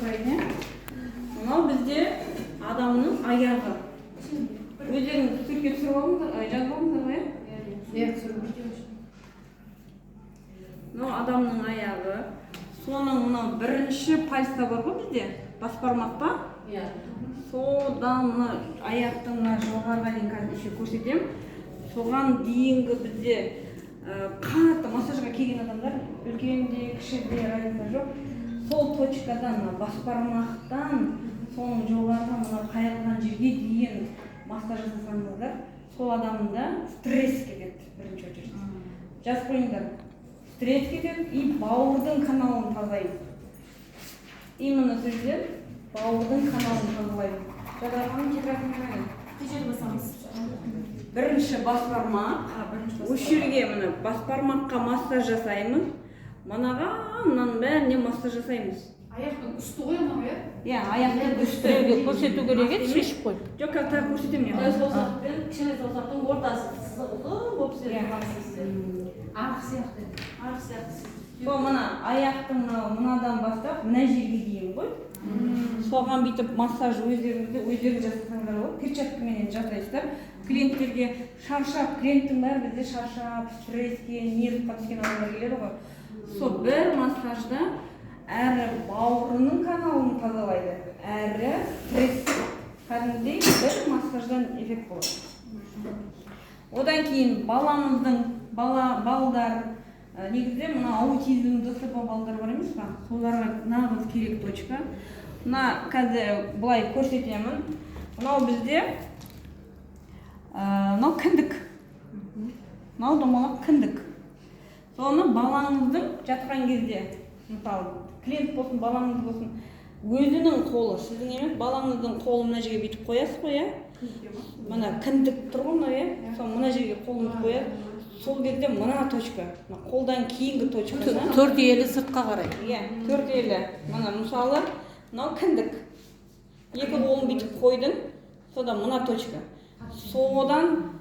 тұрайын, иә. Мынау бізде адамның аяғы. Өздеріңіз суретке түсіріп алыңыздар, ай, жазып алыңыздар ғой, иә? Иә, түсіріп. Мынау адамның аяғы. Соның мынау бірінші пальца бар ғой бізде, бас бармақ па? Иә. Содан мына аяқтың мына жоғарыға дейін, қазір еще көрсетемін. Соған дейінгі бізде қатты массажға келген адамдар, үлкен де, кіші де, разница жоқ. Сол точкадан, мына бас бармақтан соның жоғарғы мына қайырылған жерге дейін массаж жасасаңыздар, сол адамда стресс кетеді бірінші очередь. Жазып қойыңдар. Стресс кетеді и бауырдың каналын тазалайды. Именно сол жерден бауырдың каналын тазалайды. Жазған тетрадьыңыз қайда? Қай жерде басамыз? Бірінші бас бармақ. А, бірінші бас. Осы жерге, міне, бас бармаққа массаж жасаймыз. Мынаған, мынаның бәріне массаж жасаймыз. Аяқтың үсті ғой анау, иә? Иә, аяқтың үсті. Біреуге көрсету керек еді, шешіп қойып. Жоқ, қазір тағы көрсетемін Мына мен. саусақ пен кішкене саусақтың ортасы сызық ұзын болып түседі. Иә. Арық сияқты. Арық сияқты. Сол мына аяқтың мынау мынадан бастап мына жерге дейін ғой. Соған бүйтіп массаж өздеріңізде, өздеріңіз жасасаңдар болады. Перчаткаменен жасайсыздар. Клиенттерге шаршап, клиенттің бәрі бізде шаршап, стресске, нервқа түскен адамдар келеді ғой. Сол бір массажда әрі бауырының каналын тазалайды, әрі стресс, кәдімгідей бір массаждан эффект болады. Одан кейін баламыздың бала балдар, негізі мына аутизм, ДЦП балдар бар емес па, соларға нағыз керек точка. Мына қазір былай көрсетемін. Мынау бізде мынау кіндік, мынау домалақ кіндік. Соны балаңыздың жатқан кезде, мысалы, клиент болсын, балаңыз болсын, өзінің қолы, сіздің емес, балаңыздың қолын мына жерге бүйтіп қоясыз ғой, иә. Мына кіндік тұр ғой мынау, иә. Сол мына жерге қолыңызды қоясыз. Сол кезде мына точка, мына қолдан кейінгі точканы. Төрт елі сыртқа қарай. Иә, төрт елі. Мына, мысалы, мынау кіндік, екі қолын бүйтіп қойдың, содан мына точка, содан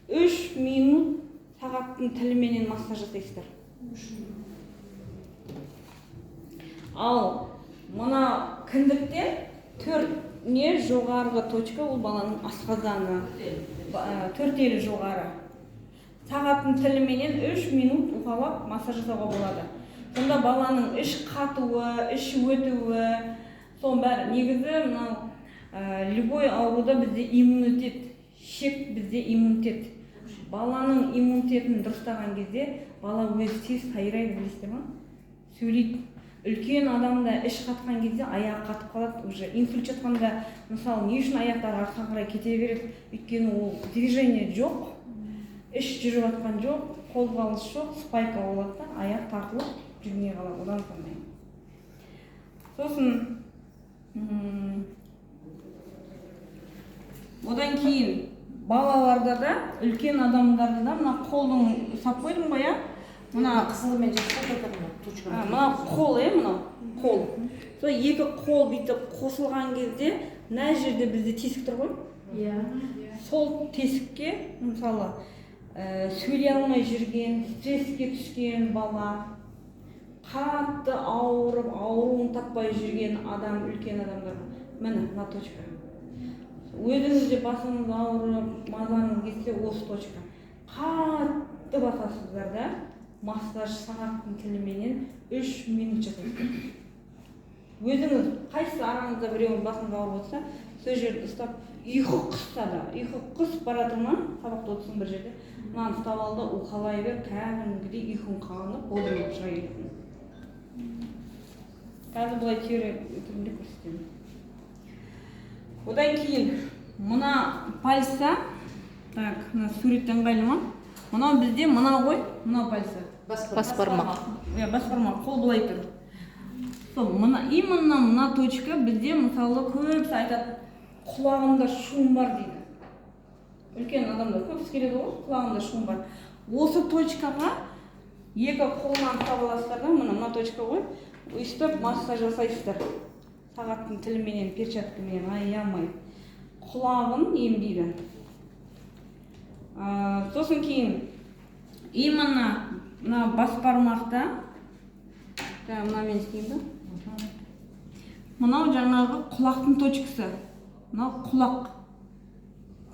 3 минут сағаттың тіліменен массаж жасайсыздар. Ал мына кіндіктен төрт не жоғарғы точка, ол баланың асқазаны. Төрт елі жоғары, сағаттың тіліменен 3 минут уқалап массаж жасауға болады. Сонда баланың іш қатуы, іш өтуі, соның бәрі. Негізі мынау любой ауруда бізде иммунитет, шек бізде иммунитет. Баланың иммунитетін дұрыстаған кезде бала өзі тез сайрайды, білесіздер ма, сөйлейді. Үлкен адамда іш қатқан кезде аяғы қатып қалады уже. Инсульт жатқанда, мысалы, не үшін аяқтары артқа қарай кете береді? Өйткені ол движение жоқ, іш жүріп жатқан жоқ, қозғалыс жоқ, спайка болады да, аяқ тартылып жүрмей қалады. Одан сондай. Сосын одан кейін балаларда да, үлкен адамдарда да мына қолдың ұстап қойдым ғой, иә, мына. Қызылымен жазса да, точка. А, мына қол, иә, мынау қол. Сол екі қол бүйтіп қосылған кезде мына жерде бізде тесік тұр ғой. Иә. Сол тесікке, мысалы, сөйлей алмай жүрген, стресске түскен бала, қатты ауырып, ауруын таппай жүрген адам, үлкен адамдар, міне, мына точка. Өзіңіз де басыңыз ауырып, мазаңыз кетсе, осы точка қатты басасыздар да, массаж сағаттың тіліменен 3 минут жасайсыздар. Өзіңіз қайсысы, араңызда біреуінің басыңыз ауырып отырса, сол жерді ұстап, ұйқы қысса да, ұйқы қысып бара жатыр ма, сабақта отырсың бір жерде, мынаны ұстап ал да уқалай бер, кәдімгідей ұйқың қанып, бодрый болып шыға келесің. Қазір былай теория түрінде көрсетемін. Одан кейін мына пальца, так, мына сурет ыңғайлы ма? Мынау бізде мына ғой, мынау пальца. Бас бармақ. Иә, бас бармақ, қол былай тұр. Сол мына, именно мына точка бізде, мысалы, көбісі айтады, құлағымда шум бар дейді. Үлкен адамдар көбісі келеді ғой, құлағымда шум бар. Осы точкаға екі қолынан ұстап аласыздар да, мына мына точка ғой, өйстіп массаж жасайсыздар сағаттың тіліменен, перчаткаменен, аямай құлағын емдейді. Сосын кейін именно мына бас бармақта, жаңа мынамен істеймін ба? Мынау жаңағы құлақтың точкасы. Мынау құлақ.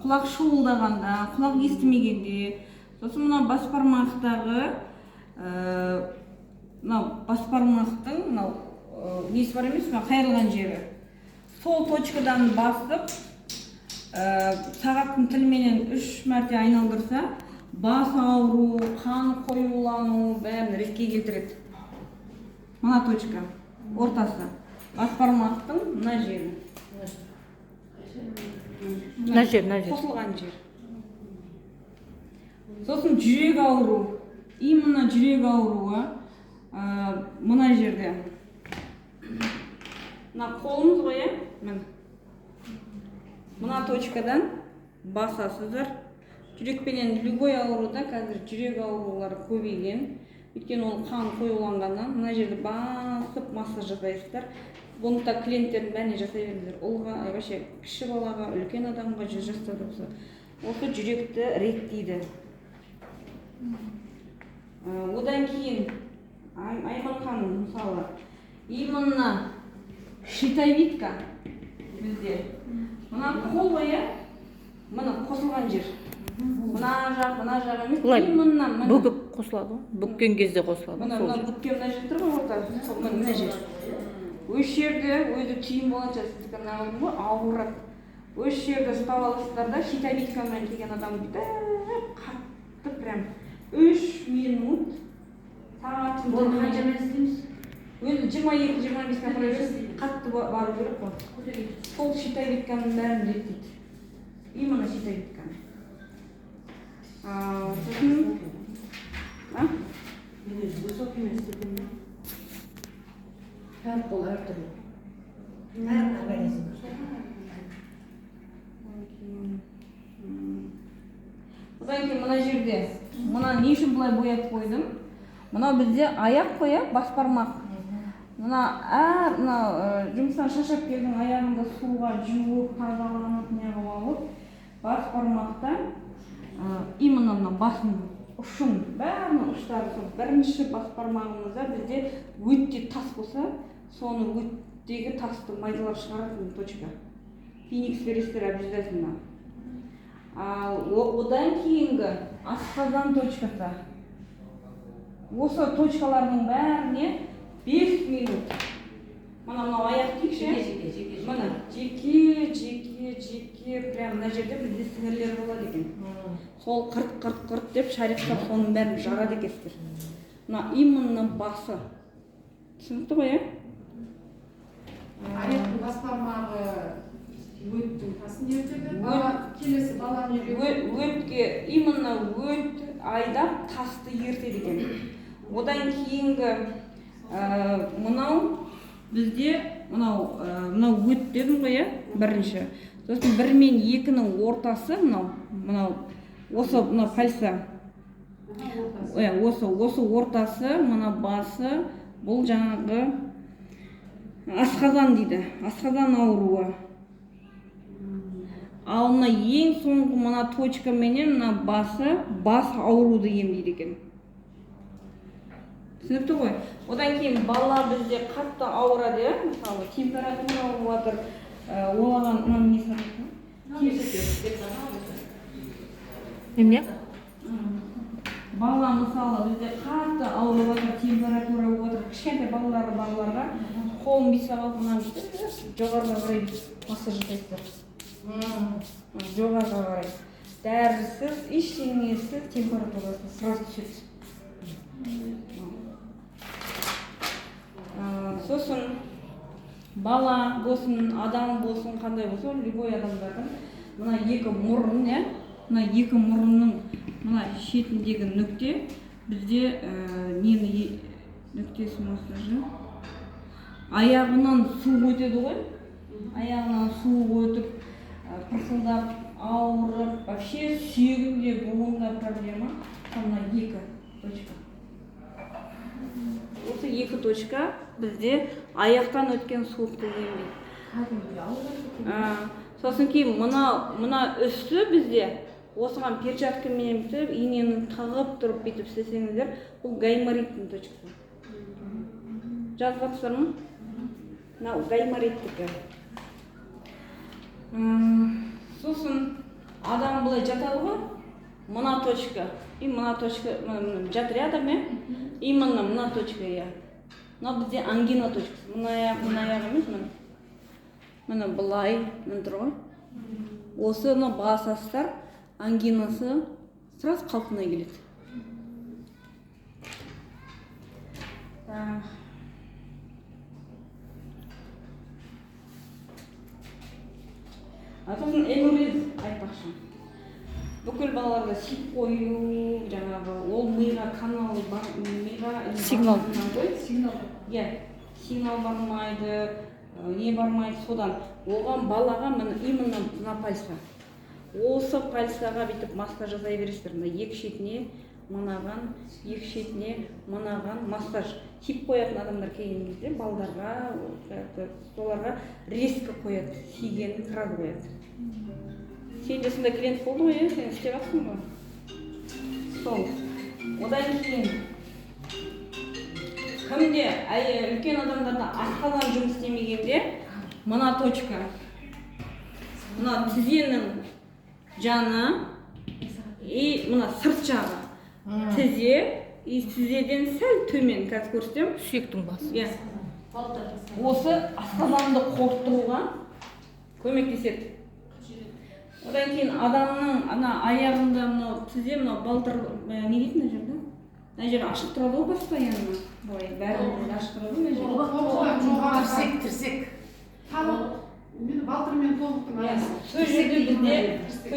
Құлақ шуылдағанда, құлақ естімегенде. Сосын мынау бас бармақтағы, мынау бас бармақтың мынау несі бар емес пе, қайырылған жері. Сол точкадан басып, сағаттың тіліменен 3 мәрте айналдырса, бас ауру, қан қоюлану бәрін ретке келтіреді. Мына точка ортасы. Бас бармақтың мына жері. Мына жер, мына жер. Қосылған жер. Сосын жүрек ауру. Именно жүрек ауруы мына жерде. Мына қолымыз ғой, иә? Міне. Мына точкадан басасыздар. Жүрекпенен любой ауруда қазір жүрек аурулары көбейген. Өйткені ол қан қоюланғаннан мына жерді басып массаж жасайсыздар. Бұны да клиенттердің бәріне жасай беріңіздер. Ұлға, вообще кіші балаға, үлкен адамға, 100 жаста да болса. Осы жүректі реттейді. Одан кейін Айман ханым, мысалы, именно щитовидка бізде. Мына қол ғой, иә? Мына қосылған жер. Мына жақ, мына жақ емес, Былай именно мына. Бүгіп қосылады ғой. Бүккен кезде қосылады. Мына Сол мына жер. бүккен мына жер тұр ғой ортасы, сол мына жер. Осы жерде өзі түйін болғанша сіздікі мына ғой ауырады. Осы жерді ұстап аласыздар да, щитовидкамен келген адам бүйтіп қатты прям 3 минут сағаттың Оны тілімен қаншамен істейміз? Өзі 22-25 апара бересіз, қатты бару керек қой. Сол щитовидканың бәрін реттейді. Именно щитовидканы. Сосын а? Мен өзі высокий мен істеппеймін. Әр қол әртүрлі. Әр организм. Одан кейін мына жерде, мына не үшін былай бояп қойдым? Мынау бізде аяқ қой, иә, бас бармақ. Мына әр мына жұмыстан шаршап келдің, аяғыңды суға жуып, тазаланып, неғып алып, бас бармақта, именно мына басының ұшын, бәрінің ұштары сол бірінші бас бармағымызда бізде өтте тас болса, соны өттегі тасты майдалап шығаратын точка. Феникс бересіздер обязательно. Ал одан кейінгі асқазан точкасы. Осы точкалардың бәріне 5 минут. Мына мынау аяқ дейікші. Жеке, жеке, жеке. Мына жеке, жеке, жеке, прям мына жерде бізде сіңірлер болады екен. Сол қырт, қырт, қырт деп шариқтап соның бәрін жарады екенсіздер. Мына именно басы. Түсінікті ғой, иә? Аяқтың бас бармағы өттің тасын ертеді. Бала, келесі баланы үйретеді. Өтке, именно өт айдап тасты ертеді екен. Одан кейінгі, мынау бізде мынау, мынау өт дедім ғой, иә, бірінші. Сосын 1 мен 2-нің ортасы мынау, мынау осы мынау пальца. Иә, осы ортасы, мына басы, бұл жаңағы асқазан дейді. Асқазан ауруы. Ал мына ең соңғы мына точка менен мына басы, бас ауруды емдейді екен. Түсінікті ғой? Одан кейін бала бізде қатты ауырады, иә? Мысалы, температура болып жатыр, олаған мынаның несі бар екен? Немене? Бала мысалы бізде қатты ауырып жатыр, температура болып жатыр, кішкентай балалары барларға қолын бүйтіп алып, мынаны бүйтіп жоғарыға қарай массаж жасайсыздар. Жоғарыға қарай. Дәрісіз, ештеңесіз температурасы сразу түседі. Сосын бала болсын, адам болсын, қандай болсын, любой адамдардың мына екі мұрын, иә, мына екі мұрынның мына шетіндегі нүкте бізде, нені нүктесі массажы. Аяғынан су өтеді ғой. Аяғынан су өтіп, пырсылдап, ауырып, вообще сүйегінде, буынында проблема. Сол мына екі точка. Осы екі точка бізде аяқтан өткен суықты емдейді. Сосын кейін мына үсті бізде осыған перчаткамен бітіп, инені тығып тұрып бүйтіп істесеңіздер, бұл гаймориттің точкасы. Жазып жатсыздар ма? Мынау гаймориттікі. Сосын адам былай жатады ғой, мына точка и мына точка, мына жатыр, иә, адам, иә, именно мына точка, иә, мынау бізде ангина точкасы. Мына аяқ, мына аяқ емес, міне, міне, былай, міне тұр ғой. Осыны басасыздар, ангинасы сразу қалпына келеді. Так. А сосын энурез айтпақшы, бүкіл балаларда сиіп қою жаңағы, ол миға канал бар, миға Сигнал. ғой. Сигнал. Иә, сигнал бармайды, не бармайды содан. Оған, балаға, міне, именно мына пальца, осы пальцаға бүйтіп массаж жасай бересіздер. Мына екі шетіне, мынаған, екі шетіне, мынаған массаж. Сиіп қоятын адамдар келген кезде балдарға, соларға резко қояды, сигенін сразу қояды. Сенде сондай клиент болды ғой, иә, сен істеп жатрсың ғой сол. Одан кейін кімде, үлкен адамдарда асқазан жұмыс істемегенде, мына точка, мына тізенің жаны и мына сырт жағы, тізе и тізеден сәл төмен, қазір көрсетемін. Сүйектің басы. Иә, осы асқазанды қорыттыруға көмектеседі. Одан кейін адамның ана аяғында мынау тізе, мынау балтыр, не дейді, мына жерде, мына жер ашық тұрады ғой постоянно, былай бәрінде ашық тұрады ғой мына жер. Жоғары. Тірсек, тірсек. Табық мен, балтыр мен тобықтың арасы. Сол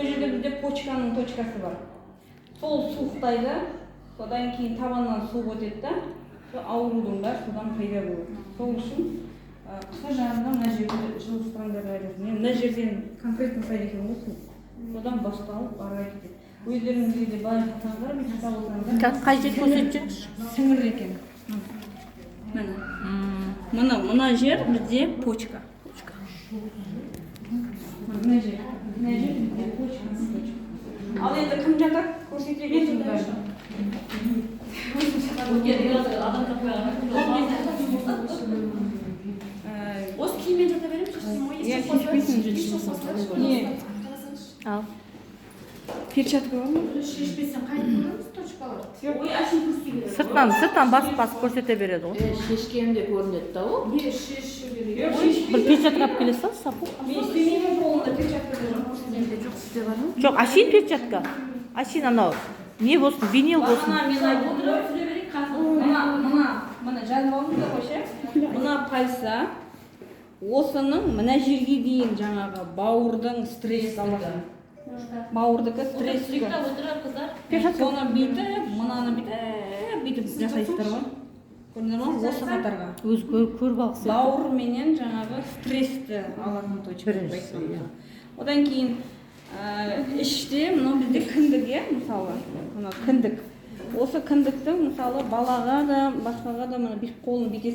жерде бізде почканың точкасы бар, сол суықтайды. Содан кейін табаннан суық өтеді да, сол аурудың бәрі содан пайда болады. Сол үшін қысы жазында мына жерді жылытсаңдар деп айтады. Мен мына жерден конкретно ұстайды екен ғой суық, содан басталып ары қарай кетеді. Өздеріңізге де былай жасасаңыздар, бүйтіп жасап отырсаңыздар. Қазір қай жер көрсетіп жіберіңізші. Сіңір екен, міне, мына жер бізде почка. Мына жер бізде почка, точка. Ал енді кім жатады, көрсете берсін бәрін. Адам таппай. Осы киіммен жата беремін, шешпеймін ғой. Иә, шешпейсің. Не? Ал. Перчатка бар ма? Шешпесең қайтып көреміз точкаларды. Ой, әшейін көрсете береді. Сырттан басып басып көрсете береді ғой. Шешкенде көрінеді да ол. Не, шешу керек. Бір перчатка алып келе салшы, Сапу. Мен істемеймін, қолымда перчатка да жоқ. Менде жоқ, сізде бар ма? Жоқ, әшейін перчатка, әшейін анау не болсын, винил болсын. Бағана мен айттым ғой. Отырып жүре берейік қазір. Мына, мына жазып алдыңыздар ғой ше. Мына пальца, осының мына жерге дейін жаңағы бауырдың стресс алатын, бауырдікі Отырып стресс. Отырып, қыздар. Соны бүйтіп, мынаны бүйтіп, бүйтіп жасайсыздар ғой, көрдіңдер ма, осы қатарға. Өзі көріп алғысы. Бауыр менен жаңағы стрессті алатын точка деп Біріншісі, айтсам. иә. Одан кейін іште мынау бізде кіндік, иә, мысалы, мына кіндік, осы кіндіктің, мысалы, балаға да, басқаға да, мына бүйтіп қолын бүйтесің.